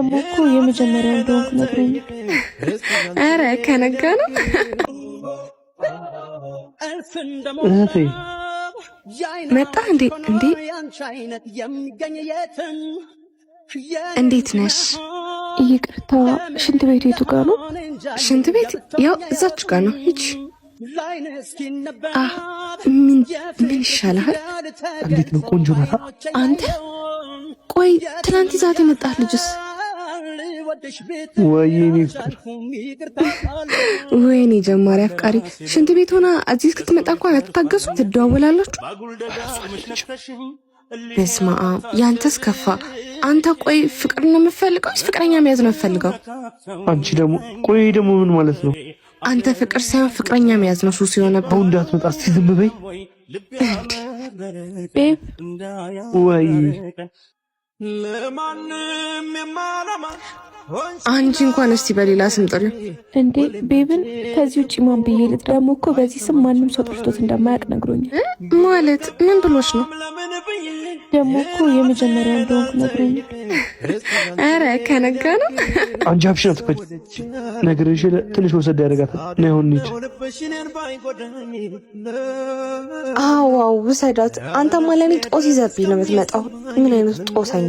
ደግሞ እኮ የመጀመሪያ እንደሆንኩ ነግሮኛል። ኧረ ከነጋ ነው። እህቴ። መጣ እንዴ? እንዴ፣ እንዴት ነሽ? ይቅርታ፣ ሽንት ቤቱ የቱ ጋ ነው? ሽንት ቤት ያው እዛች ጋ ነው። ሂጂ። አ ምን ምን ይሻልሃል? እንዴት ነው? ቆንጆ ናታ። አንተ ቆይ፣ ትናንት ይዛት የመጣህ ልጅስ? ወይኔ ፍቅር። ወይኔ ጀማሪ አፍቃሪ፣ ሽንት ቤት ሆና እዚህ እስክትመጣ እንኳን አትታገሱ? ትደዋወላላችሁ? በስመ አብ፣ ያንተስ ከፋ። አንተ ቆይ፣ ፍቅር ነው የምፈልገው ወይስ ፍቅረኛ መያዝ ነው የምፈልገው? አንቺ ደግሞ፣ ቆይ ደግሞ ምን ማለት ነው? አንተ ፍቅር ሳይሆን ፍቅረኛ መያዝ ነው ሱስ የሆነብህ። አሁን እንዳትመጣ እስቲ ዝም በይ። Babe። ወይ። አንቺ እንኳን እስቲ በሌላ ስም ጥሪው። እንዴ፣ babe ን ከዚህ ውጭ ማን ብዬ ልጥራ? ደግሞ እኮ በዚህ ስም ማንም ሰው ጠርቶት እንደማያውቅ ነግሮኛል። ማለት ምን ብሎሽ ነው? ደግሞ እኮ የመጀመሪያ እንደሆንኩ ነግሮኛል። ኧረ ከነጋ ነው። አንቺ አፍሽን አትክፈች። ነግሬሽ ትንሽ ወሰድ ያደርጋታል። ነይ አሁን እንሂድ። አዎ፣ ውሰዳት። አንተማ ለእኔ ጦስ ይዘብኝ ነው የምትመጣው። ምን አይነት ጦሰኛ!